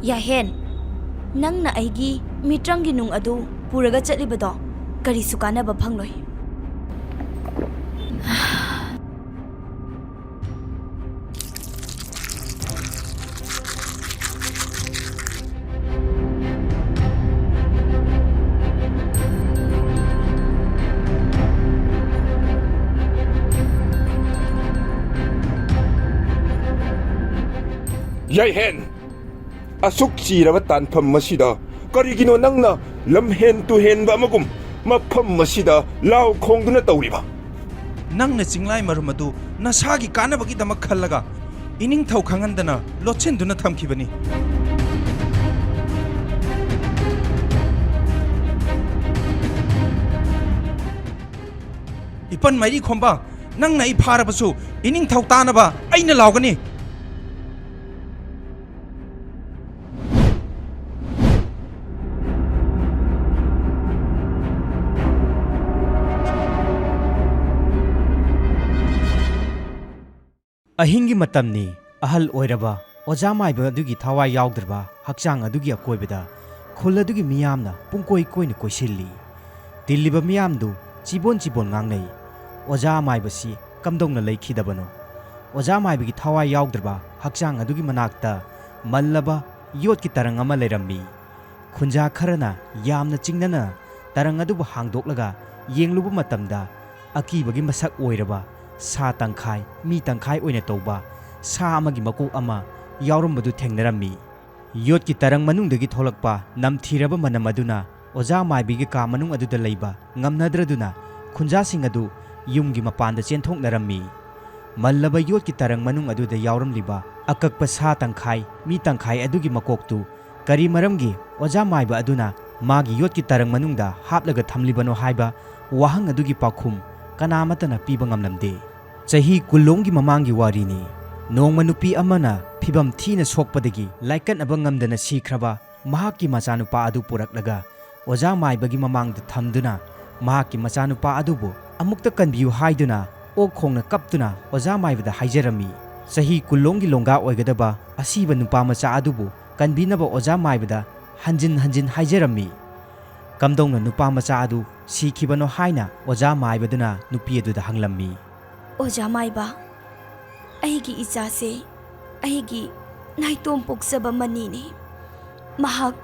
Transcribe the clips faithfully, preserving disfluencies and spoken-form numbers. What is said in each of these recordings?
ꯌꯥꯏꯍꯦꯟ, ꯅꯪꯅ ꯑꯩꯒꯤ ꯃꯤꯇ꯭ꯔꯪꯒꯤ ꯅꯨꯡ ꯑꯗꯨ ꯄꯨꯔꯒ ꯆꯠꯂꯤꯕꯗꯣ ꯀꯔꯤꯁꯨ ꯀꯥꯟꯅꯕ ꯐꯪꯂꯣꯏ꯫ ꯌꯥꯏꯍꯦꯟ! ꯑꯁꯨꯛ ꯆꯤꯔꯕ ꯇꯥꯟꯐꯝ ꯑꯁꯤꯗ ꯀꯔꯤꯒꯤꯅꯣ ꯅꯪꯅ ꯂꯝꯍꯦꯟ ꯇꯨꯍꯦꯟꯕ ꯑꯃꯒꯨꯝ ꯃꯐꯝ ꯑꯁꯤꯗ ꯂꯥꯎ ꯈꯣꯡꯗꯨꯅ ꯇꯧꯔꯤꯕ? ꯅꯪꯅ ꯆꯤꯡꯂꯥꯏ ꯃꯔꯨꯝ ꯑꯗꯨ ꯅꯁꯥꯒꯤ ꯀꯥꯟꯅꯕꯒꯤꯗꯃꯛ ꯈꯜꯂꯒ ꯏꯅꯤꯡꯊꯧ ꯈꯪꯍꯟꯗꯅ ꯂꯣꯠꯁꯤꯟꯗꯨꯅ ꯊꯝꯈꯤꯕꯅꯤ꯫ ꯏꯄꯟ ꯃꯩꯔꯤ ꯈꯣꯝꯕ, ꯅꯪꯅ ꯑꯩ ꯐꯥꯔꯕꯁꯨ ꯏꯅꯤꯡꯊꯧ ꯇꯥꯅꯕ ꯑꯩꯅ ꯂꯥꯎꯒꯅꯤ꯫ ꯑꯍꯤꯡꯒꯤ ꯃꯇꯝꯅꯤ꯫ ꯑꯍꯜ ꯑꯣꯏꯔꯕ ꯑꯣꯖꯥ ꯃꯥꯏꯕ ꯑꯗꯨꯒꯤ ꯊꯋꯥꯏ ꯌꯥꯎꯗ꯭ꯔꯕ ꯍꯛꯆꯥꯡ ꯑꯗꯨꯒꯤ ꯑꯀꯣꯏꯕꯗ ꯈꯨꯜ ꯑꯗꯨꯒꯤ ꯃꯤꯌꯥꯝꯅ ꯄꯨꯡꯀꯣꯏ ꯀꯣꯏꯅ ꯀꯣꯏꯁꯤꯜꯂꯤ꯫ ꯇꯤꯜꯂꯤꯕ ꯃꯤꯌꯥꯝꯗꯨ ꯆꯤꯕꯣꯟ ꯆꯤꯕꯣꯟ ꯉꯥꯡꯅꯩ꯫ ꯑꯣꯖꯥ ꯃꯥꯏꯕꯁꯤ ꯀꯝꯗꯧꯅ ꯂꯩꯈꯤꯗꯕꯅꯣ? ꯑꯣꯖꯥ ꯃꯥꯏꯕꯒꯤ ꯊꯋꯥꯏ ꯌꯥꯎꯗ꯭ꯔꯕ ꯍꯛꯆꯥꯡ ꯑꯗꯨꯒꯤ ꯃꯅꯥꯛꯇ ꯃꯜꯂꯕ ꯌꯣꯠꯀꯤ ꯇꯔꯪ ꯑꯃ ꯂꯩꯔꯝꯃꯤ꯫ ꯈꯨꯟꯖꯥ ꯈꯔꯅ ꯌꯥꯝꯅ ꯆꯤꯡꯅꯅ ꯇꯔꯪ ꯑꯗꯨꯕꯨ ꯍꯥꯡꯗꯣꯛꯂꯒ ꯌꯦꯡꯂꯨꯕ ꯃꯇꯝꯗ, ꯑꯀꯤꯕꯒꯤ ꯃꯁꯛ ꯑꯣꯏꯔꯕ ꯁꯥ ꯇꯪꯈꯥꯏ, ꯃꯤ ꯇꯪꯈꯥꯏ ꯑꯣꯏꯅ ꯇꯧꯕ ꯁꯥ ꯑꯃꯒꯤ ꯃꯀꯣꯛ ꯑꯃ ꯌꯥꯎꯔꯝꯕꯗꯨ ꯊꯦꯡꯅꯔꯝꯃꯤ꯫ ꯌꯣꯠꯀꯤ ꯇꯔꯪ ꯃꯅꯨꯡꯗꯒꯤ ꯊꯣꯛꯂꯛꯄ ꯅꯝꯊꯤꯔꯕ ꯃꯅꯝ ꯑꯗꯨꯅ ꯑꯣꯖꯥ ꯃꯥꯏꯕꯤꯒꯤ ꯀꯥ ꯃꯅꯨꯡ ꯑꯗꯨꯗ ꯂꯩꯕ ꯉꯝꯅꯗ꯭ꯔꯗꯨꯅ, ꯈꯨꯟꯖꯥꯁꯤꯡ ꯑꯗꯨ ꯌꯨꯝꯒꯤ ꯃꯄꯥꯟꯗ ꯆꯦꯟꯊꯣꯛꯅꯔꯝꯃꯤ꯫ ꯃꯜꯂꯕ ꯌꯣꯠꯀꯤ ꯇꯔꯪ ꯃꯅꯨꯡ ꯑꯗꯨꯗ ꯌꯥꯎꯔꯝꯂꯤꯕ ꯑꯀꯛꯄ ꯁꯥ ꯇꯪꯈꯥꯏ, ꯃꯤ ꯇꯪꯈꯥꯏ ꯑꯗꯨꯒꯤ ꯃꯀꯣꯛꯇꯨ ꯀꯔꯤ ꯃꯔꯝꯒꯤ ꯑꯣꯖꯥ ꯃꯥꯏꯕ ꯑꯗꯨꯅ ꯃꯥꯒꯤ ꯌꯣꯠꯀꯤ ꯇꯔꯪ ꯃꯅꯨꯡꯗ ꯍꯥꯞꯂꯒ ꯊꯝꯂꯤꯕꯅꯣ ꯍꯥꯏꯕ ꯋꯥꯍꯪ ꯑꯗꯨꯒꯤ ꯄꯥꯎꯈꯨꯝ ꯀꯅꯥ ꯑꯃꯠꯇꯅ ꯄꯤꯕ ꯉꯝꯂꯝꯗꯦ꯫ ꯆꯍꯤ ꯀꯨꯟꯂꯣꯝꯒꯤ ꯃꯃꯥꯡꯒꯤ ꯋꯥꯔꯤꯅꯤ꯫ ꯅꯣꯡꯃ ꯅꯨꯄꯤ ꯑꯃꯅ ꯐꯤꯚꯝ ꯊꯤꯅ ꯁꯣꯛꯄꯗꯒꯤ ꯂꯥꯏꯀꯠꯅꯕ ꯉꯝꯗꯅ ꯁꯤꯈ꯭ꯔꯕ ꯃꯍꯥꯛꯀꯤ ꯃꯆꯥꯅꯨꯄꯥ ꯑꯗꯨ ꯄꯨꯔꯛꯂꯒ ꯑꯣꯖꯥ ꯃꯥꯏꯕꯒꯤ ꯃꯃꯥꯡꯗ ꯊꯝꯗꯨꯅ, ꯃꯍꯥꯛꯀꯤ ꯃꯆꯥꯅꯨꯄꯥ ꯑꯗꯨꯕꯨ ꯑꯃꯨꯛꯇ ꯀꯟꯕꯤꯌꯨ ꯍꯥꯏꯗꯨꯅ ꯑꯣꯛ ꯈꯣꯡꯅ ꯀꯞꯇꯨꯅ ꯑꯣꯖꯥ ꯃꯥꯏꯕꯗ ꯍꯥꯏꯖꯔꯝꯃꯤ꯫ ꯆꯍꯤ ꯀꯨꯟꯂꯣꯝꯒꯤ ꯂꯣꯡꯒꯥ ꯑꯣꯏꯒꯗꯕ ꯑꯁꯤꯕ ꯅꯨꯄꯥ ꯃꯆꯥ ꯑꯗꯨꯕꯨ ꯀꯟꯕꯤꯅꯕ ꯑꯣꯖꯥ ꯃꯥꯏꯕꯗ ꯍꯟꯖꯤꯟ ꯍꯟꯖꯤꯟ ꯍꯥꯏꯖꯔꯝꯃꯤ꯫ ꯀꯝꯗꯧꯅ ꯅꯨꯄꯥ ꯃꯆꯥ ꯑꯗꯨ ꯁꯤꯈꯤꯕꯅꯣ ꯍꯥꯏꯅ ꯑꯣꯖꯥ ꯃꯥꯏꯕꯗꯨꯅ ꯅꯨꯄꯤ ꯑꯗꯨꯗ ꯍꯪꯂꯝꯃꯤ꯫ "ꯑꯣꯖꯥ ꯃꯥꯏꯕ, ꯑꯩꯒꯤ ꯏꯆꯥꯁꯦ ꯑꯩꯒꯤ ꯅꯥꯏꯇꯣꯝ ꯄꯣꯛꯆꯕ ꯃꯅꯤꯅꯤ꯫ ꯃꯍꯥꯛ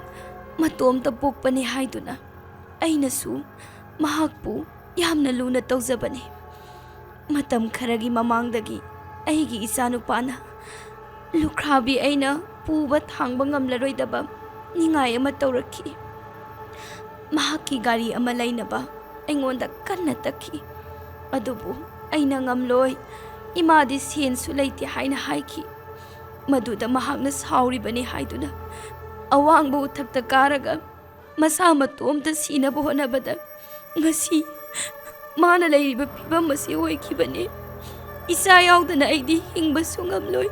ꯃꯇꯣꯝꯇ ꯄꯣꯛꯄꯅꯤ ꯍꯥꯏꯗꯨꯅ ꯑꯩꯅꯁꯨ ꯃꯍꯥꯛꯄꯨ ꯌꯥꯝꯅ ꯂꯨꯅ ꯇꯧꯖꯕꯅꯤ꯫ ꯃꯇꯝ ꯈꯔꯒꯤ ꯃꯃꯥꯡꯗꯒꯤ ꯑꯩꯒꯤ ꯏꯆꯥꯅꯨꯄꯥꯅ ꯂꯨꯈ꯭ꯔꯥꯕꯤ ꯑꯩꯅ ꯄꯨꯕ ꯊꯥꯡꯕ ꯉꯝꯂꯔꯣꯏꯗꯕ ꯅꯤꯡꯉꯥꯏ ꯑꯃ ꯇꯧꯔꯛꯈꯤ꯫ ꯃꯍꯥꯛꯀꯤ ꯒꯥꯔꯤ ꯑꯃ ꯂꯩꯅꯕ ꯑꯩꯉꯣꯟꯗ ꯀꯟꯅ ꯇꯛꯈꯤ꯫ ꯑꯗꯨꯕꯨ ꯑꯩꯅ ꯉꯝꯂꯣꯏ, ꯏꯃꯥꯗꯤ ꯁꯦꯟꯁꯨ ꯂꯩꯇꯦ ꯍꯥꯏꯅ ꯍꯥꯏꯈꯤ꯫ ꯃꯗꯨꯗ ꯃꯍꯥꯛꯅ ꯁꯥꯎꯔꯤꯕꯅꯤ ꯍꯥꯏꯗꯨꯅ ꯑꯋꯥꯡꯕ ꯎꯊꯛꯇ ꯀꯥꯔꯒ ꯃꯁꯥ ꯃꯇꯣꯝꯇ ꯁꯤꯅꯕ ꯍꯣꯠꯅꯕꯗ ꯉꯁꯤ ꯃꯥꯅ ꯂꯩꯔꯤꯕ ꯐꯤꯕꯝ ꯑꯁꯤ ꯑꯣꯏꯈꯤꯕꯅꯤ꯫ ꯏꯆꯥ ꯌꯥꯎꯗꯅ ꯑꯩꯗꯤ ꯍꯤꯡꯕꯁꯨ ꯉꯝꯂꯣꯏ꯫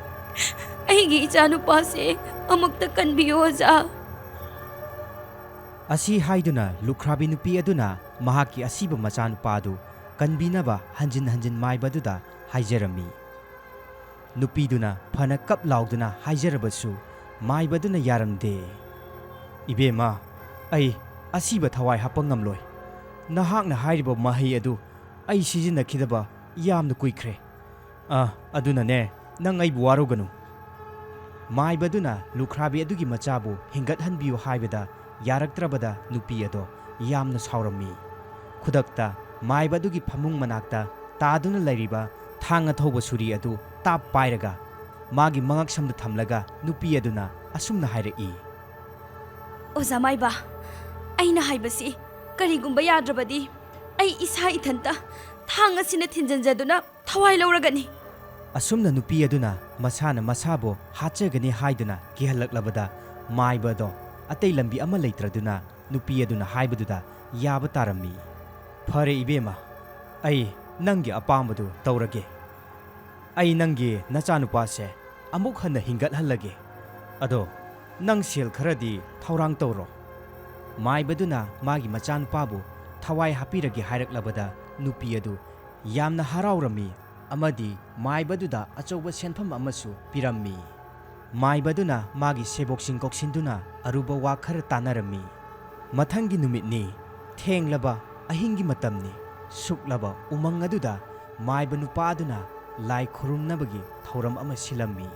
ꯑꯩꯒꯤ ꯏꯆꯥꯅꯨꯄꯥꯁꯦ ꯑꯃꯨꯛꯇ ꯀꯟꯕꯤꯌꯨ, ꯑꯣꯖꯥ꯫" ꯑꯁꯤ ꯍꯥꯏꯗꯨꯅ ꯂꯨꯈ꯭ꯔꯥꯕꯤ ꯅꯨꯄꯤ ꯑꯗꯨꯅ ꯃꯍꯥꯛꯀꯤ ꯑꯁꯤꯕ ꯃꯆꯥꯅꯨꯄꯥ ꯑꯗꯨ ꯀꯟꯕꯤꯅꯕ ꯍꯟꯖꯤꯟ ꯍꯟꯖꯤꯟ ꯃꯥꯏꯕꯗꯨꯗ ꯍꯥꯏꯖꯔꯝꯃꯤ꯫ ꯅꯨꯄꯤꯗꯨꯅ ꯐꯅ ꯀꯞ ꯂꯥꯎꯗꯨꯅ ꯍꯥꯏꯖꯔꯕꯁꯨ ꯃꯥꯏꯕꯗꯨꯅ ꯌꯥꯔꯝꯗꯦ꯫ "ꯏꯕꯦꯝꯃ, ꯑꯩ ꯑꯁꯤꯕ ꯊꯋꯥꯏ ꯍꯥꯞꯄ ꯉꯝꯂꯣꯏ꯫ ꯅꯍꯥꯛꯅ ꯍꯥꯏꯔꯤꯕ ꯃꯍꯩ ꯑꯗꯨ ꯑꯩ ꯁꯤꯖꯤꯟꯅꯈꯤꯗꯕ ꯌꯥꯝꯅ ꯀꯨꯏꯈ꯭ꯔꯦ꯫ ꯑ, ꯑꯗꯨꯅꯅꯦ, ꯅꯪ ꯑꯩꯕꯨ ꯋꯥꯔꯧꯒꯅꯨ꯫" ꯃꯥꯏꯕꯗꯨꯅ ꯂꯨꯈ꯭ꯔꯥꯕꯤ ꯑꯗꯨꯒꯤ ꯃꯆꯥꯕꯨ ꯍꯤꯡꯒꯠꯍꯟꯕꯤꯌꯨ ꯍꯥꯏꯕꯗ ꯌꯥꯔꯛꯇ꯭ꯔꯕꯗ ꯅꯨꯄꯤ ꯑꯗꯣ ꯌꯥꯝꯅ ꯁꯥꯎꯔꯝꯃꯤ꯫ ꯈꯨꯗꯛꯇ ꯃꯥꯏꯕꯗꯨꯒꯤ ꯐꯃꯨꯡ ꯃꯅꯥꯛꯇ ꯇꯥꯗꯨꯅ ꯂꯩꯔꯤꯕ ꯊꯥꯡ ꯑꯊꯧꯕ ꯁꯨꯔꯤ ꯑꯗꯨ ꯇꯥꯞ ꯄꯥꯏꯔꯒ ꯃꯥꯒꯤ ꯃꯉꯛꯁꯝꯗ ꯊꯝꯂꯒ ꯅꯨꯄꯤ ꯑꯗꯨꯅ ꯑꯁꯨꯝꯅ ꯍꯥꯏꯔꯛꯏ꯫ "ꯑꯣꯖꯥ ꯃꯥꯏꯕ, ꯑꯩꯅ ꯍꯥꯏꯕꯁꯤ ꯀꯔꯤꯒꯨꯝꯕ ꯌꯥꯗ꯭ꯔꯕꯗꯤ ꯑꯩ ꯏꯁꯥ ꯏꯊꯟꯇ ꯊꯥꯡ ꯑꯁꯤꯅ ꯊꯤꯟꯖꯤꯟꯖꯗꯨꯅ ꯊꯋꯥꯏ ꯂꯧꯔꯒꯅꯤ꯫" ꯑꯁꯨꯝꯅ ꯅꯨꯄꯤ ꯑꯗꯨꯅ ꯃꯁꯥꯅ ꯃꯁꯥꯕꯨ ꯍꯥꯠꯆꯒꯅꯤ ꯍꯥꯏꯗꯨꯅ ꯀꯤꯍꯜꯂꯛꯂꯕꯗ ꯃꯥꯏꯕ ꯑꯗꯣ ꯑꯇꯩ ꯂꯝꯕꯤ ꯑꯃ ꯂꯩꯇ꯭ꯔꯗꯨꯅ ꯅꯨꯄꯤ ꯑꯗꯨꯅ ꯍꯥꯏꯕꯗꯨꯗ ꯌꯥꯕ ꯇꯥꯔꯝꯃꯤ꯫ "ꯐꯔꯦ ꯏꯕꯦꯝꯃ, ꯑꯩ ꯅꯪꯒꯤ ꯑꯄꯥꯝꯕꯗꯨ ꯇꯧꯔꯒꯦ꯫ ꯑꯩ ꯅꯪꯒꯤ ꯅꯆꯥꯅꯨꯄꯥꯁꯦ ꯑꯃꯨꯛ ꯍꯟꯅ ꯍꯤꯡꯒꯠꯍꯜꯂꯒꯦ꯫ ꯑꯗꯣ ꯅꯪ ꯁꯦꯜ ꯈꯔꯗꯤ ꯊꯧꯔꯥꯡ ꯇꯧꯔꯣ꯫" ꯃꯥꯏꯕꯗꯨꯅ ꯃꯥꯒꯤ ꯃꯆꯥꯅꯨꯄꯥꯕꯨ ꯊꯋꯥꯏ ꯍꯥꯞꯄꯤꯔꯒꯦ ꯍꯥꯏꯔꯛꯂꯕꯗ ꯅꯨꯄꯤ ꯑꯗꯨ ꯌꯥꯝꯅ ꯍꯔꯥꯎꯔꯝꯃꯤ ꯑꯃꯗꯤ ꯃꯥꯏꯕꯗꯨꯗ ꯑꯆꯧꯕ ꯁꯦꯟꯐꯝ ꯑꯃꯁꯨ ꯄꯤꯔꯝꯃꯤ꯫ ꯃꯥꯏꯕ ꯑꯗꯨꯅ ꯃꯥꯒꯤ ꯁꯦꯕꯣꯛꯁꯤꯡ ꯀꯧꯁꯤꯟꯗꯨꯅ ꯑꯔꯨꯕ ꯋꯥ ꯈꯔ ꯇꯥꯟꯅꯔꯝꯃꯤ꯫ ꯃꯊꯪꯒꯤ ꯅꯨꯃꯤꯠꯅꯤ꯫ ꯊꯦꯡꯂꯕ ꯑꯍꯤꯡꯒꯤ ꯃꯇꯝꯅꯤ꯫ ꯁꯨꯛꯂꯕ ꯎꯃꯪ ꯑꯗꯨꯗ ꯃꯥꯏꯕ ꯅꯨꯄꯥ ꯑꯗꯨꯅ ꯂꯥꯏ ꯈꯨꯔꯨꯝꯅꯕꯒꯤ ꯊꯧꯔꯝ ꯑꯃ ꯁꯤꯜꯂꯝꯃꯤ꯫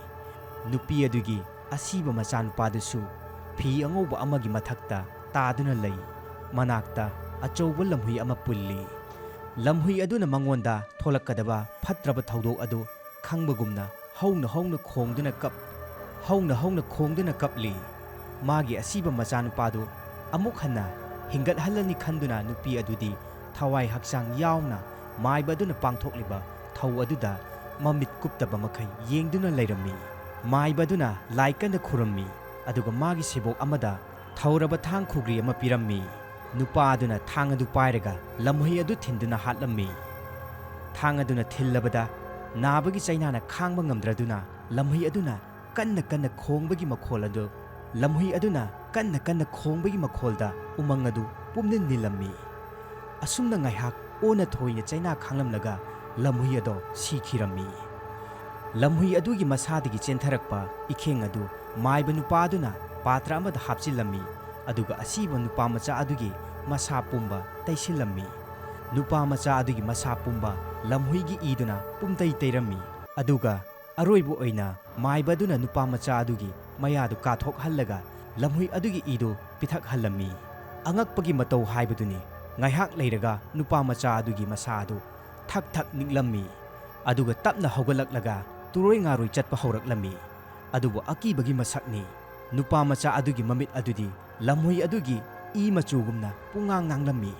ꯅꯨꯄꯤ ꯑꯗꯨꯒꯤ ꯑꯁꯤꯕ ꯃꯆꯥꯅꯨꯄꯥꯗꯨꯁꯨ ꯐꯤ ꯑꯉꯧꯕ ꯑꯃꯒꯤ ꯃꯊꯛꯇ ꯇꯥꯗꯨꯅ ꯂꯩ꯫ ꯃꯅꯥꯛꯇ ꯑꯆꯧꯕ ꯂꯝꯍꯨꯏ ꯑꯃ ꯄꯨꯜꯂꯤ꯫ ꯂꯝꯍꯨꯏ ꯑꯗꯨꯅ ꯃꯉꯣꯟꯗ ꯊꯣꯛꯂꯛꯀꯗꯕ ꯐꯠꯇ꯭ꯔꯕ ꯊꯧꯗꯣꯛ ꯑꯗꯨ ꯈꯪꯕꯒꯨꯝꯅ ꯍꯧꯅ ꯍꯧꯅ ꯈꯣꯡꯗꯨꯅ ꯀꯞ-, ꯍꯧꯅ ꯍꯧꯅ ꯈꯣꯡꯗꯨꯅ ꯀꯞꯂꯤ꯫ ꯃꯥꯒꯤ ꯑꯁꯤꯕ ꯃꯆꯥꯅꯨꯄꯥꯗꯨ ꯑꯃꯨꯛ ꯍꯟꯅ ꯍꯤꯡꯒꯠꯍꯜꯂꯅꯤ ꯈꯟꯗꯨꯅ ꯅꯨꯄꯤ ꯑꯗꯨꯗꯤ ꯊꯋꯥꯏ ꯍꯛꯆꯥꯡ ꯌꯥꯎꯅ ꯃꯥꯏꯕ ꯑꯗꯨꯅ ꯄꯥꯡꯊꯣꯛꯂꯤꯕ ꯊꯧ ꯑꯗꯨꯗ ꯃꯃꯤꯠ ꯀꯨꯞꯇꯕ ꯃꯈꯩ ꯌꯦꯡꯗꯨꯅ ꯂꯩꯔꯝꯃꯤ꯫ ꯃꯥꯏꯕ ꯑꯗꯨꯅ ꯂꯥꯏ ꯀꯟꯅ ꯈꯨꯔꯨꯝꯃꯤ, ꯑꯗꯨꯒ ꯃꯥꯒꯤ ꯁꯦꯕꯣꯛ ꯑꯃꯗ ꯊꯧꯔꯕ ꯊꯥꯡ ꯈꯨꯒ꯭ꯔꯤ ꯑꯃ ꯄꯤꯔꯝꯃꯤ꯫ ꯅꯨꯄꯥ ꯑꯗꯨꯅ ꯊꯥꯡ ꯑꯗꯨ ꯄꯥꯏꯔꯒ ꯂꯝꯍꯨꯏ ꯑꯗꯨ ꯊꯤꯟꯗꯨꯅ ꯍꯥꯠꯂꯝꯃꯤ꯫ ꯊꯥꯡ ꯑꯗꯨꯅ ꯊꯤꯜꯂꯕꯗ ꯅꯥꯕꯒꯤ ꯆꯩꯅꯥꯅ ꯈꯥꯡꯕ ꯉꯝꯗ꯭ꯔꯗꯨꯅ ꯂꯝꯍꯨꯏ ꯑꯗꯨꯅ ꯀꯟꯅ ꯀꯟꯅ ꯈꯣꯡꯕꯒꯤ ꯃꯈꯣꯜ ꯑꯗꯨ, ꯂꯝꯍꯨꯏ ꯑꯗꯨꯅ ꯀꯟꯅ ꯀꯟꯅ ꯈꯣꯡꯕꯒꯤ ꯃꯈꯣꯜꯗ ꯎꯃꯪ ꯑꯗꯨ ꯄꯨꯝꯅꯤꯜ ꯅꯤꯜꯂꯝꯃꯤ꯫ ꯑꯁꯨꯝꯅ ꯉꯥꯏꯍꯥꯛ ꯑꯣꯟꯅ ꯊꯣꯏꯅ ꯆꯩꯅꯥ ꯈꯥꯡꯂꯝꯂꯒ ꯂꯝꯍꯨꯏ ꯑꯗꯣ ꯁꯤꯈꯤꯔꯝꯃꯤ꯫ ꯂꯝꯍꯨꯏ ꯑꯗꯨꯒꯤ ꯃꯁꯥꯗꯒꯤ ꯆꯦꯟꯊꯔꯛꯄ ꯏꯈꯦꯡ ꯑꯗꯨ ꯃꯥꯏꯕ ꯅꯨꯄꯥ ꯑꯗꯨꯅ ꯄꯥꯇ꯭ꯔ ꯑꯃꯗ ꯍꯥꯞꯆꯤꯜꯂꯝꯃꯤ, ꯑꯗꯨꯒ ꯑꯁꯤꯕ ꯅꯨꯄꯥ ꯃꯆꯥ ꯑꯗꯨꯒꯤ ꯃꯁꯥ ꯄꯨꯝꯕ ꯇꯩꯁꯤꯜꯂꯝꯃꯤ꯫ ꯅꯨꯄꯥ ꯃꯆꯥ ꯑꯗꯨꯒꯤ ꯃꯁꯥ ꯄꯨꯝꯕ ꯂꯝꯍꯨꯏꯒꯤ ꯏꯗꯨꯅ ꯄꯨꯝꯇꯩ ꯇꯩꯔꯝꯃꯤ, ꯑꯗꯨꯒ ꯑꯔꯣꯏꯕ ꯑꯣꯏꯅ ꯃꯥꯏꯕ ꯑꯗꯨꯅ ꯅꯨꯄꯥ ꯃꯆꯥ ꯑꯗꯨꯒꯤ ꯃꯌꯥꯗꯨ ꯀꯥꯊꯣꯛꯍꯜꯂꯒ ꯂꯝꯍꯨꯏ ꯑꯗꯨꯒꯤ ꯏꯗꯨ ꯄꯤꯊꯛꯍꯜꯂꯝꯃꯤ꯫ ꯑꯉꯛꯄꯒꯤ ꯃꯇꯧ ꯍꯥꯏꯕꯗꯨꯅꯤ, ꯉꯥꯏꯍꯥꯛ ꯂꯩꯔꯒ ꯅꯨꯄꯥ ꯃꯆꯥ ꯑꯗꯨꯒꯤ ꯃꯁꯥ ꯑꯗꯨ ꯊꯛ ꯊꯛ ꯅꯤꯛꯂꯝꯃꯤ꯫ ꯑꯗꯨꯒ ꯇꯞꯅ ꯍꯧꯒꯠꯂꯛꯂꯒ ꯇꯨꯔꯣꯏ ꯉꯥꯔꯣꯏ ꯆꯠꯄ ꯍꯧꯔꯛꯂꯝꯃꯤ꯫ ꯑꯗꯨꯕꯨ ꯑꯀꯤꯕꯒꯤ ꯃꯁꯛꯅꯤ, ꯅꯨꯄꯥ ꯃꯆꯥ ꯑꯗꯨꯒꯤ ꯃꯃꯤꯠ ꯑꯗꯨꯗꯤ ꯂꯝꯍꯨꯏ ꯑꯗꯨꯒꯤ ꯏ ꯃꯆꯨꯒꯨꯝꯅ ꯄꯨꯡꯉꯥꯡ ꯉꯥꯡꯂꯝꯃꯤ꯫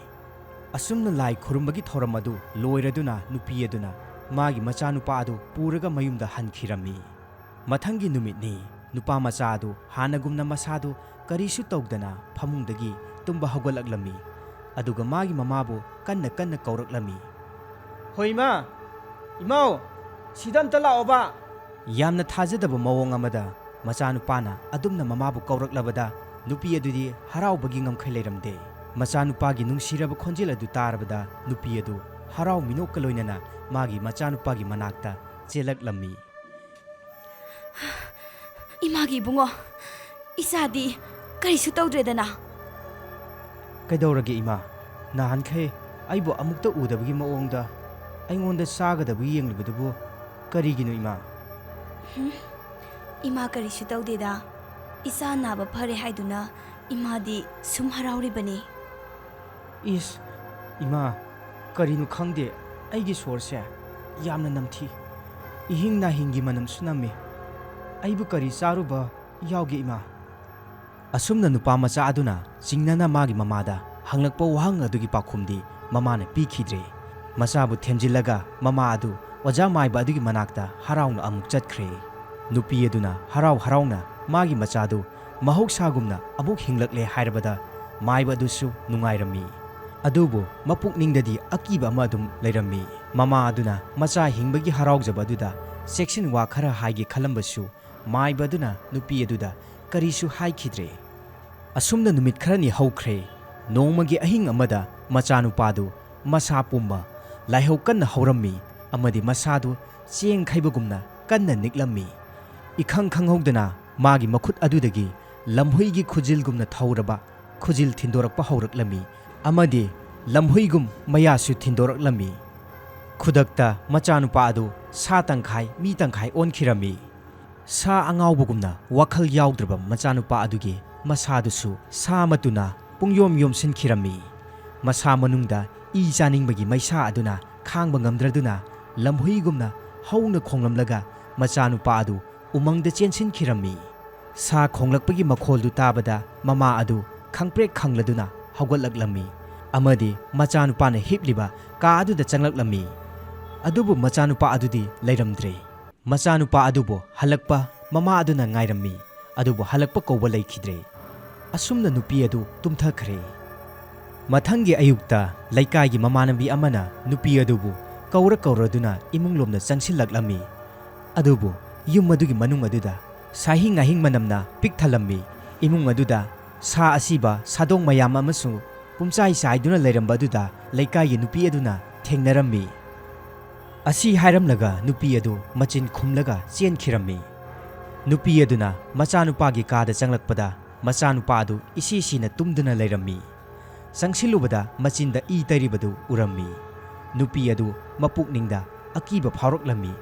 ꯑꯁꯨꯝꯅ ꯂꯥꯏ ꯈꯨꯔꯨꯝꯕꯒꯤ ꯊꯧꯔꯝ ꯑꯗꯨ ꯂꯣꯏꯔꯗꯨꯅ ꯅꯨꯄꯤ ꯑꯗꯨꯅ ꯃꯥꯒꯤ ꯃꯆꯥꯅꯨꯄꯥ ꯑꯗꯨ ꯄꯨꯔꯒ ꯃꯌꯨꯝꯗ ꯍꯟꯈꯤꯔꯝꯃꯤ꯫ ꯃꯊꯪꯒꯤ ꯅꯨꯃꯤꯠꯅꯤ꯫ ꯅꯨꯄꯥ ꯃꯆꯥ ꯑꯗꯨ ꯍꯥꯟꯅꯒꯨꯝꯅ ꯃꯁꯥꯗꯨ ꯀꯔꯤꯁꯨ ꯇꯧꯗꯅ ꯐꯃꯨꯡꯗꯒꯤ ꯇꯨꯝꯕ ꯍꯧꯒꯠꯂꯛꯂꯝꯃꯤ, ꯑꯗꯨꯒ ꯃꯥꯒꯤ ꯃꯃꯥꯕꯨ ꯀꯟꯅ ꯀꯟꯅ ꯀꯧꯔꯛꯂꯝꯃꯤ꯫ "ꯍꯣꯏ ꯏꯃꯥ, ꯏꯃꯥꯎ, ꯁꯤꯗ ꯑꯝꯇ ꯂꯥꯛꯑꯣꯕ!" ꯌꯥꯝꯅ ꯊꯥꯖꯗꯕ ꯃꯑꯣꯡ ꯑꯃꯗ ꯃꯆꯥꯅꯨꯄꯥꯅ ꯑꯗꯨꯝꯅ ꯃꯃꯥꯕꯨ ꯀꯧꯔꯛꯂꯕꯗ ꯅꯨꯄꯤ ꯑꯗꯨꯗꯤ ꯍꯔꯥꯎꯕꯒꯤ ꯉꯝꯈꯩ ꯂꯩꯔꯝꯗꯦ꯫ ꯃꯆꯥꯅꯨꯄꯥꯒꯤ ꯅꯨꯡꯁꯤꯔꯕ ꯈꯣꯟꯖꯦꯜ ꯑꯗꯨ ꯇꯥꯔꯕꯗ ꯅꯨꯄꯤ ꯑꯗꯨ ꯍꯔꯥꯎ ꯃꯤꯅꯣꯛꯀ ꯂꯣꯏꯅꯅ ꯃꯥꯒꯤ ꯃꯆꯥꯅꯨꯄꯥꯒꯤ ꯃꯅꯥꯛꯇ ꯆꯦꯜꯂꯛꯂꯝꯃꯤ꯫ ꯏꯃꯥꯒꯤ ꯏꯕꯨꯡꯉꯣ, ꯏꯆꯥꯗꯤ ꯀꯔꯤꯁꯨ ꯇꯧꯗ꯭ꯔꯦꯗꯅ? ꯀꯩꯗꯧꯔꯒꯦ ꯏꯃꯥ? ꯅꯍꯥꯟꯈꯩ ꯑꯩꯕꯨ ꯑꯃꯨꯛꯇ ꯎꯗꯕꯒꯤ ꯃꯑꯣꯡꯗ ꯑꯩꯉꯣꯟꯗ ꯆꯥꯒꯗꯕꯒꯤ ꯌꯦꯡꯂꯤꯕꯗꯨꯕꯨ ꯀꯔꯤꯒꯤꯅꯣ ꯏꯃꯥ? ꯏꯃꯥ ꯀꯔꯤꯁꯨ ꯇꯧꯗꯦꯗ꯫ ꯏꯆꯥ ꯅꯥꯕ ꯐꯔꯦ ꯍꯥꯏꯗꯨꯅ ꯏꯃꯥꯗꯤ ꯁꯨꯝ ꯍꯔꯥꯎꯔꯤꯕꯅꯤ꯫ ꯏꯁ, ꯏꯃꯥ, ꯀꯔꯤꯅꯣ ꯈꯪꯗꯦ, ꯑꯩꯒꯤ ꯁꯣꯔꯁꯦ ꯌꯥꯝꯅ ꯅꯝꯊꯤ꯫ ꯏꯍꯤꯡ ꯅꯥꯍꯤꯡꯒꯤ ꯃꯅꯝꯁꯨ ꯅꯝꯃꯤ꯫ ꯑꯩꯕꯨ ꯀꯔꯤ ꯆꯥꯔꯨꯕ ꯌꯥꯎꯒꯦ ꯏꯃꯥ? ꯑꯁꯨꯝꯅ ꯅꯨꯄꯥ ꯃꯆꯥ ꯑꯗꯨꯅ ꯆꯤꯡꯅꯅ ꯃꯥꯒꯤ ꯃꯃꯥꯗ ꯍꯪꯂꯛꯄ ꯋꯥꯍꯪ ꯑꯗꯨꯒꯤ ꯄꯥꯎꯈꯨꯝꯗꯤ ꯃꯃꯥꯅ ꯄꯤꯈꯤꯗ꯭ꯔꯦ꯫ ꯃꯆꯥꯕꯨ ꯊꯦꯝꯖꯤꯜꯂꯒ ꯃꯃꯥ ꯑꯗꯨ ꯑꯣꯖꯥ ꯃꯥꯏꯕ ꯑꯗꯨꯒꯤ ꯃꯅꯥꯛꯇ ꯍꯔꯥꯎꯅ ꯑꯃꯨꯛ ꯆꯠꯈ꯭ꯔꯦ꯫ ꯅꯨꯄꯤ ꯑꯗꯨꯅ ꯍꯔꯥꯎ ꯍꯔꯥꯎꯅ ꯃꯥꯒꯤ ꯃꯆꯥꯗꯨ ꯃꯍꯧꯁꯥꯒꯨꯝꯅ ꯑꯃꯨꯛ ꯍꯤꯡꯂꯛꯂꯦ ꯍꯥꯏꯔꯕꯗ ꯃꯥꯏꯕ ꯑꯗꯨꯁꯨ ꯅꯨꯡꯉꯥꯏꯔꯝꯃꯤ꯫ ꯑꯗꯨꯕꯨ ꯃꯄꯨꯛꯅꯤꯡꯗꯗꯤ ꯑꯀꯤꯕ ꯑꯃ ꯑꯗꯨꯝ ꯂꯩꯔꯝꯃꯤ꯫ ꯃꯃꯥ ꯑꯗꯨꯅ ꯃꯆꯥ ꯍꯤꯡꯕꯒꯤ ꯍꯔꯥꯎꯖꯕ ꯑꯗꯨꯗ ꯆꯦꯛꯁꯤꯟ ꯋꯥ ꯈꯔ ꯍꯥꯏꯒꯦ ꯈꯜꯂꯝꯕꯁꯨ ꯃꯥꯏꯕ ꯑꯗꯨꯅ ꯅꯨꯄꯤ ꯑꯗꯨꯗ ꯀꯔꯤꯁꯨ ꯍꯥꯏꯈꯤꯗ꯭ꯔꯦ꯫ ꯑꯁꯨꯝꯅ ꯅꯨꯃꯤꯠ ꯈꯔꯅꯤ ꯍꯧꯈ꯭ꯔꯦ꯫ ꯅꯣꯡꯃꯒꯤ ꯑꯍꯤꯡ ꯑꯃꯗ ꯃꯆꯥꯅꯨꯄꯥꯗꯨ ꯃꯁꯥ ꯄꯨꯝꯕ ꯂꯥꯏꯍꯧ ꯀꯟꯅ ꯍꯧꯔꯝꯃꯤ ꯑꯃꯗꯤ ꯃꯁꯥꯗꯨ ꯆꯦꯡ ꯈꯩꯕꯒꯨꯝꯅ ꯀꯟꯅ ꯅꯤꯛꯂꯝꯃꯤ꯫ ꯏꯈꯪ ꯈꯪꯍꯧꯗꯅ ꯃꯥꯒꯤ ꯃꯈꯨꯠ ꯑꯗꯨꯗꯒꯤ ꯂꯝꯍꯨꯏꯒꯤ ꯈꯨꯖꯤꯜꯒꯨꯝꯅ ꯊꯧꯔꯕ ꯈꯨꯖꯤꯜ ꯊꯤꯟꯗꯣꯔꯛꯄ ꯍꯧꯔꯛꯂꯝꯃꯤ ꯑꯃꯗꯤ ꯂꯝꯍꯨꯏꯒꯨꯝ ꯃꯌꯥꯁꯨ ꯊꯤꯟꯗꯣꯔꯛꯂꯝꯃꯤ꯫ ꯈꯨꯗꯛꯇ ꯃꯆꯥꯅꯨꯄꯥ ꯑꯗꯨ ꯁꯥ ꯇꯪꯈꯥꯏ ꯃꯤ ꯇꯪꯈꯥꯏ ꯑꯣꯟꯈꯤꯔꯝꯃꯤ꯫ ꯁꯥ ꯑꯉꯥꯎꯕꯒꯨꯝꯅ ꯋꯥꯈꯜ ꯌꯥꯎꯗ꯭ꯔꯕ ꯃꯆꯥꯅꯨꯄꯥ ꯑꯗꯨꯒꯤ ꯃꯁꯥꯗꯨꯁꯨ ꯁꯥ ꯃꯇꯨꯅ ꯄꯨꯡꯌꯣꯝ ꯌꯣꯝꯁꯤꯟꯈꯤꯔꯝꯃꯤ꯫ ꯃꯁꯥ ꯃꯅꯨꯡꯗ ꯏ ꯆꯥꯅꯤꯡꯕꯒꯤ ꯃꯩꯁꯥ ꯑꯗꯨꯅ ꯈꯥꯡꯕ ꯉꯝꯗ꯭ꯔꯗꯨꯅ ꯂꯝꯍꯨꯏꯒꯨꯝꯅ ꯍꯧꯅ ꯈꯣꯡꯂꯝꯂꯒ ꯃꯆꯥꯅꯨꯄꯥ ꯑꯗꯨ ꯎꯃꯪꯗ ꯆꯦꯟꯁꯤꯟꯈꯤꯔꯝꯃꯤ꯫ ꯁꯥ ꯈꯣꯡꯂꯛꯄꯒꯤ ꯃꯈꯣꯜꯗꯨ ꯇꯥꯕꯗ ꯃꯃꯥ ꯑꯗꯨ ꯈꯪꯄ꯭ꯔꯦꯛ ꯈꯪꯂꯗꯨꯅ ꯍꯧꯒꯠꯂꯛꯂꯝꯃꯤ ꯑꯃꯗꯤ ꯃꯆꯥꯅꯨꯄꯥꯅ ꯍꯤꯞꯂꯤꯕ ꯀꯥ ꯑꯗꯨꯗ ꯆꯪꯂꯛꯂꯝꯃꯤ꯫ ꯑꯗꯨꯕꯨ ꯃꯆꯥꯅꯨꯄꯥ ꯑꯗꯨꯗꯤ ꯂꯩꯔꯝꯗ꯭ꯔꯦ꯫ ꯃꯆꯥꯅꯨꯄꯥ ꯑꯗꯨꯕꯨ ꯍꯜꯂꯛꯄ ꯃꯃꯥ ꯑꯗꯨꯅ ꯉꯥꯏꯔꯝꯃꯤ, ꯑꯗꯨꯕꯨ ꯍꯜꯂꯛꯄ ꯀꯧꯕ ꯂꯩꯈꯤꯗ꯭ꯔꯦ꯫ ꯑꯁꯨꯝꯅ ꯅꯨꯄꯤ ꯑꯗꯨ ꯇꯨꯝꯊꯈ꯭ꯔꯦ꯫ ꯃꯊꯪꯒꯤ ꯑꯌꯨꯛꯇ ꯂꯩꯀꯥꯏꯒꯤ ꯃꯃꯥꯟꯅꯕꯤ ꯑꯃꯅ ꯅꯨꯄꯤ ꯑꯗꯨꯕꯨ ꯀꯧꯔ ꯀꯧꯔꯗꯨꯅ ꯏꯃꯨꯡꯂꯣꯝꯗ ꯆꯪꯁꯤꯜꯂꯛꯂꯝꯃꯤ꯫ ꯑꯗꯨꯕꯨ ꯌꯨꯝ ꯑꯗꯨꯒꯤ ꯃꯅꯨꯡ ꯑꯗꯨꯗ ꯁꯥꯍꯤꯡ ꯉꯥꯍꯤꯡ ꯃꯅꯝꯅ ꯄꯤꯛ ꯊꯜꯂꯝꯃꯤ꯫ ꯏꯃꯨꯡ ꯑꯗꯨꯗ ꯁꯥ ꯑꯁꯤꯕ ꯁꯥꯗꯣꯡ ꯃꯌꯥꯝ ꯑꯃꯁꯨ ꯄꯨꯝꯆꯥꯏ ꯆꯥꯏꯗꯨꯅ ꯂꯩꯔꯝꯕ ꯑꯗꯨꯗ ꯂꯩꯀꯥꯏꯒꯤ ꯅꯨꯄꯤ ꯑꯗꯨꯅ ꯊꯦꯡꯅꯔꯝꯃꯤ꯫ ꯑꯁꯤ ꯍꯥꯏꯔꯝꯂꯒ ꯅꯨꯄꯤ ꯑꯗꯨ ꯃꯆꯤꯟ ꯈꯨꯝꯂꯒ ꯆꯦꯟꯈꯤꯔꯝꯃꯤ꯫ ꯅꯨꯄꯤ ꯑꯗꯨꯅ ꯃꯆꯥꯅꯨꯄꯥꯒꯤ ꯀꯥꯗ ꯆꯪꯂꯛꯄꯗ, ꯃꯆꯥꯅꯨꯄꯥ ꯑꯗꯨ ꯏꯁꯤ ꯁꯤꯅ ꯇꯨꯝꯗꯨꯅ ꯂꯩꯔꯝꯃꯤ꯫ ꯆꯪꯁꯤꯜꯂꯨꯕꯗ ꯃꯆꯤꯟꯗ ꯏ ꯇꯩꯔꯤꯕꯗꯨ ꯎꯔꯝꯃꯤ꯫ ꯅꯨꯄꯤ ꯑꯗꯨ ꯃꯄꯨꯛꯅꯤꯡꯗ ꯑꯀꯤꯕ ꯐꯥꯎꯔꯛꯂꯝꯃꯤ꯫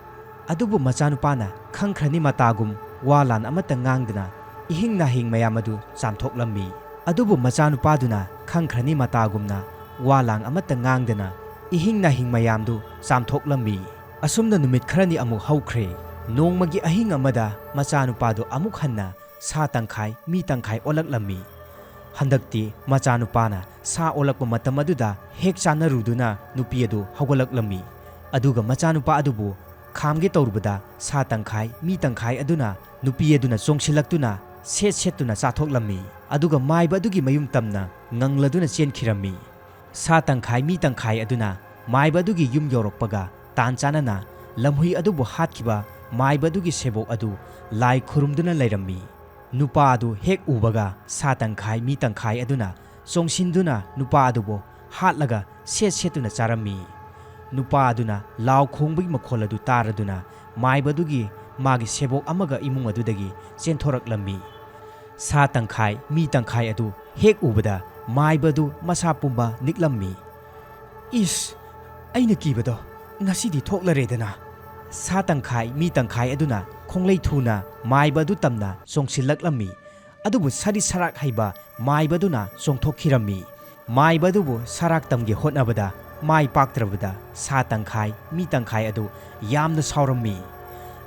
ꯑꯗꯨꯕꯨ ꯃꯆꯥꯅꯨꯄꯥꯅ ꯈꯪꯈ꯭ꯔꯅꯤ ꯃꯇꯥꯒꯨꯝ ꯋꯥ ꯂꯥꯟ ꯑꯃꯠꯇ ꯉꯥꯡꯗꯅ ꯏꯍꯤꯡ ꯅꯥꯍꯤꯡ ꯃꯌꯥꯝ ꯑꯗꯨ ꯆꯥꯝꯊꯣꯛꯂꯝꯃꯤ꯫ ꯑꯗꯨꯕꯨ ꯃꯆꯥꯅꯨꯄꯥꯗꯨꯅ ꯈꯪꯈ꯭ꯔꯅꯤ ꯃꯇꯥꯒꯨꯝꯅ ꯋꯥ ꯂꯥꯡ ꯑꯃꯠꯇ ꯉꯥꯡꯗꯅ ꯏꯍꯤꯡ ꯅꯥꯍꯤꯡ ꯃꯌꯥꯝꯗꯨ ꯆꯥꯝꯊꯣꯛꯂꯝꯃꯤ꯫ ꯑꯁꯨꯝꯅ ꯅꯨꯃꯤꯠ ꯈꯔꯅꯤ ꯑꯃꯨꯛ ꯍꯧꯈ꯭ꯔꯦ꯫ ꯅꯣꯡꯃꯒꯤ ꯑꯍꯤꯡ ꯑꯃꯗ ꯃꯆꯥꯅꯨꯄꯥꯗꯨ ꯑꯃꯨꯛ ꯍꯟꯅ ꯁꯥ ꯇꯪꯈꯥꯏ, ꯃꯤ ꯇꯪꯈꯥꯏ ꯑꯣꯜꯂꯛꯂꯝꯃꯤ꯫ ꯍꯟꯗꯛꯇꯤ ꯃꯆꯥꯅꯨꯄꯥꯅ ꯁꯥ ꯑꯣꯜꯂꯛꯄ ꯃꯇꯝ ꯑꯗꯨꯗ ꯍꯦꯛ ꯆꯥꯟꯅꯔꯨꯗꯨꯅ ꯅꯨꯄꯤ ꯑꯗꯨ ꯍꯧꯒꯠꯂꯛꯂꯝꯃꯤ꯫ ꯑꯗꯨꯒ ꯃꯆꯥꯅꯨꯄꯥ ꯑꯗꯨꯕꯨ ꯈꯥꯝꯒꯦ ꯇꯧꯔꯨꯕꯗ ꯁꯥ ꯇꯪꯈꯥꯏ, ꯃꯤ ꯇꯪꯈꯥꯏ ꯑꯗꯨꯅ ꯅꯨꯄꯤ ꯑꯗꯨꯅ ꯆꯣꯡꯁꯤꯜꯂꯛꯇꯨꯅ ꯁꯦꯠ ꯁꯦꯠꯇꯨꯅ ꯆꯥꯊꯣꯛꯂꯝꯃꯤ꯫ ꯑꯗꯨꯒ ꯃꯥꯏꯕ ꯑꯗꯨꯒꯤ ꯃꯌꯨꯝ ꯇꯝꯅ ꯉꯪꯂꯗꯨꯅ ꯆꯦꯟꯈꯤꯔꯝꯃꯤ꯫ ꯁꯥ ꯇꯪꯈꯥꯏ, ꯃꯤ ꯇꯪꯈꯥꯏ ꯑꯗꯨꯅ ꯃꯥꯏꯕ ꯑꯗꯨꯒꯤ ꯌꯨꯝ ꯌꯧꯔꯛꯄꯒ ꯇꯥꯟ ꯆꯥꯅꯅ ꯂꯝꯍꯨꯏ ꯑꯗꯨꯕꯨ ꯍꯥꯠꯈꯤꯕ ꯃꯥꯏꯕ ꯑꯗꯨꯒꯤ ꯁꯦꯕꯣꯛ ꯑꯗꯨ ꯂꯥꯏ ꯈꯨꯔꯨꯝꯗꯨꯅ ꯂꯩꯔꯝꯃꯤ꯫ ꯅꯨꯄꯥ ꯑꯗꯨ ꯍꯦꯛ ꯎꯕꯒ ꯁꯥ ꯇꯪꯈꯥꯏ, ꯃꯤ ꯇꯪꯈꯥꯏ ꯑꯗꯨꯅ ꯆꯣꯡꯁꯤꯟꯗꯨꯅ ꯅꯨꯄꯥ ꯑꯗꯨꯕꯨ ꯍꯥꯠꯂꯒ ꯁꯦꯠ ꯁꯦꯠꯇꯨꯅ ꯆꯥꯔꯝꯃꯤ꯫ ꯅꯨꯄꯥ ꯑꯗꯨꯅ ꯂꯥꯎ ꯈꯣꯡꯕꯒꯤ ꯃꯈꯣꯜ ꯑꯗꯨ ꯇꯥꯔꯗꯨꯅ ꯃꯥꯏꯕꯗꯨꯒꯤ ꯃꯥꯒꯤ ꯁꯦꯕꯣꯛ ꯑꯃꯒ ꯏꯃꯨꯡ ꯑꯗꯨꯗꯒꯤ ꯆꯦꯟꯊꯣꯔꯛꯂꯝꯃꯤ꯫ ꯁꯥ ꯇꯪꯈꯥꯏ, ꯃꯤ ꯇꯪꯈꯥꯏ ꯑꯗꯨ ꯍꯦꯛ ꯎꯕꯗ ꯃꯥꯏꯕꯗꯨ ꯃꯁꯥ ꯄꯨꯝꯕ ꯅꯤꯛꯂꯝꯃꯤ꯫ "ꯏꯁ, ꯑꯩꯅ ꯀꯤꯕꯗꯣ ꯉꯁꯤꯗꯤ ꯊꯣꯛꯂꯔꯦꯗꯅ!" ꯁꯥ ꯇꯪꯈꯥꯏ, ꯃꯤ ꯇꯪꯈꯥꯏ ꯑꯗꯨꯅ ꯈꯣꯡꯂꯩ ꯊꯨꯅ ꯃꯥꯏꯕ ꯑꯗꯨ ꯇꯝꯅ ꯆꯣꯡꯁꯤꯜꯂꯛꯂꯝꯃꯤ꯫ ꯑꯗꯨꯕꯨ ꯁꯔꯤ ꯁꯔꯥꯛ ꯍꯩꯕ ꯃꯥꯏꯕꯗꯨꯅ ꯆꯣꯡꯊꯣꯛꯈꯤꯔꯝꯃꯤ꯫ ꯃꯥꯏꯕꯗꯨꯕꯨ ꯁꯔꯥꯛ ꯇꯝꯒꯦ ꯍꯣꯠꯅꯕꯗ ꯃꯥꯏ ꯄꯥꯛꯇ꯭ꯔꯕꯗ ꯁꯥ ꯇꯪꯈꯥꯏ, ꯃꯤ ꯇꯪꯈꯥꯏ ꯑꯗꯨ ꯌꯥꯝꯅ ꯁꯥꯎꯔꯝꯃꯤ꯫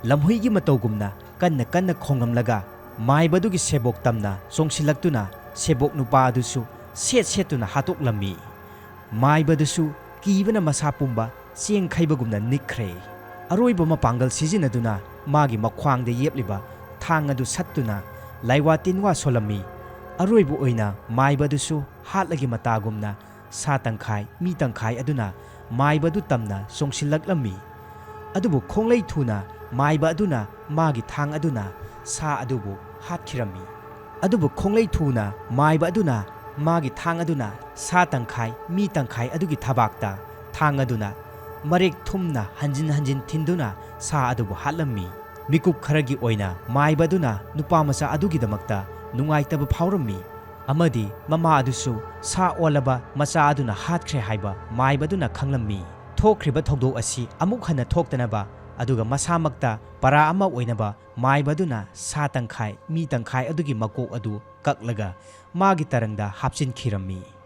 ꯂꯝꯍꯨꯏꯒꯤ ꯃꯇꯧꯒꯨꯝꯅ ꯀꯟꯅ ꯀꯟꯅ ꯈꯣꯡꯂꯝꯂꯒ ꯃꯥꯏꯕꯗꯨꯒꯤ ꯁꯦꯕꯣꯛ ꯇꯝꯅ ꯆꯣꯡꯁꯤꯜꯂꯛꯇꯨꯅ ꯁꯦꯕꯣꯛ ꯅꯨꯄꯥ ꯑꯗꯨꯁꯨ ꯁꯦꯠ ꯁꯦꯠꯇꯨꯅ ꯍꯥꯠꯇꯣꯛꯂꯝꯃꯤ꯫ ꯃꯥꯏꯕꯗꯨꯁꯨ ꯀꯤꯕꯅ ꯃꯁꯥ ꯄꯨꯝꯕ ꯆꯦꯡꯈꯩꯕꯒꯨꯝꯅ ꯅꯤꯛꯈ꯭ꯔꯦ꯫ ꯑꯔꯣꯏꯕ ꯃꯄꯥꯡꯒꯜ ꯁꯤꯖꯤꯟꯅꯗꯨꯅ ꯃꯥꯒꯤ ꯃꯈ꯭ꯋꯥꯡꯗ ꯌꯦꯞꯂꯤꯕ ꯊꯥꯡ ꯑꯗꯨ ꯁꯠꯇꯨꯅ ꯂꯥꯏꯋꯥ ꯇꯤꯟꯋꯥ ꯁꯣꯜꯂꯝꯃꯤ꯫ ꯑꯔꯣꯏꯕ ꯑꯣꯏꯅ ꯃꯥꯏꯕꯗꯨꯁꯨ ꯍꯥꯠꯂꯒꯤ ꯃꯇꯥꯒꯨꯝꯅ ꯁꯥ ꯇꯪꯈꯥꯏ, ꯃꯤ ꯇꯪꯈꯥꯏ ꯑꯗꯨꯅ ꯃꯥꯏꯕꯗꯨ ꯇꯝꯅ ꯆꯣꯡꯁꯤꯜꯂꯛꯂꯝꯃꯤ꯫ ꯑꯗꯨꯕꯨ ꯈꯣꯡꯂꯩ ꯊꯨꯅ ꯃꯥꯏꯕ ꯑꯗꯨꯅ ꯃꯥꯒꯤ ꯊꯥꯡ ꯑꯗꯨꯅ ꯁꯥ ꯑꯗꯨꯕꯨ ꯍꯥꯠꯈꯤꯔꯝꯃꯤ꯫ ꯑꯗꯨꯕꯨ ꯈꯣꯡꯂꯩ ꯊꯨꯅ ꯃꯥꯏꯕ ꯑꯗꯨꯅ ꯃꯥꯒꯤ ꯊꯥꯡ ꯑꯗꯨꯅ ꯁꯥ ꯇꯪꯈꯥꯏ, ꯃꯤ ꯇꯪꯈꯥꯏ ꯑꯗꯨꯒꯤ ꯊꯕꯥꯛꯇ ꯊꯥꯡ ꯑꯗꯨꯅ ꯃꯔꯦꯛ ꯊꯨꯝꯅ ꯍꯟꯖꯤꯟ ꯍꯟꯖꯤꯟ ꯊꯤꯟꯗꯨꯅ ꯁꯥ ꯑꯗꯨꯕꯨ ꯍꯥꯠꯂꯝꯃꯤ꯫ ꯃꯤꯀꯨꯞ ꯈꯔꯒꯤ ꯑꯣꯏꯅ ꯃꯥꯏꯕ ꯑꯗꯨꯅ ꯅꯨꯄꯥ ꯃꯆꯥ ꯑꯗꯨꯒꯤꯗꯃꯛꯇ ꯅꯨꯡꯉꯥꯏꯇꯕ ꯐꯥꯎꯔꯝꯃꯤ, ꯑꯃꯗꯤ ꯃꯃꯥ ꯑꯗꯨꯁꯨ ꯁꯥ ꯑꯣꯜꯂꯕ ꯃꯆꯥ ꯑꯗꯨꯅ ꯍꯥꯠꯈ꯭ꯔꯦ ꯍꯥꯏꯕ ꯃꯥꯏꯕ ꯑꯗꯨꯅ ꯈꯪꯂꯝꯃꯤ꯫ ꯊꯣꯛꯈ꯭ꯔꯤꯕ ꯊꯧꯗꯣꯛ ꯑꯁꯤ ꯑꯃꯨꯛ ꯍꯟꯅ ꯊꯣꯛꯇꯅꯕ, ꯑꯗꯨꯒ ꯃꯁꯥꯃꯛꯇ ꯄꯔꯥ ꯑꯃ ꯑꯣꯏꯅꯕ ꯃꯥꯏꯕ ꯑꯗꯨꯅ ꯁꯥ ꯇꯪꯈꯥꯏ, ꯃꯤ ꯇꯪꯈꯥꯏ ꯑꯗꯨꯒꯤ ꯃꯀꯣꯛ ꯑꯗꯨ ꯀꯛꯂꯒ ꯃꯥꯒꯤ ꯇꯔꯪꯗ ꯍꯥꯞꯆꯤꯟꯈꯤꯔꯝꯃꯤ꯫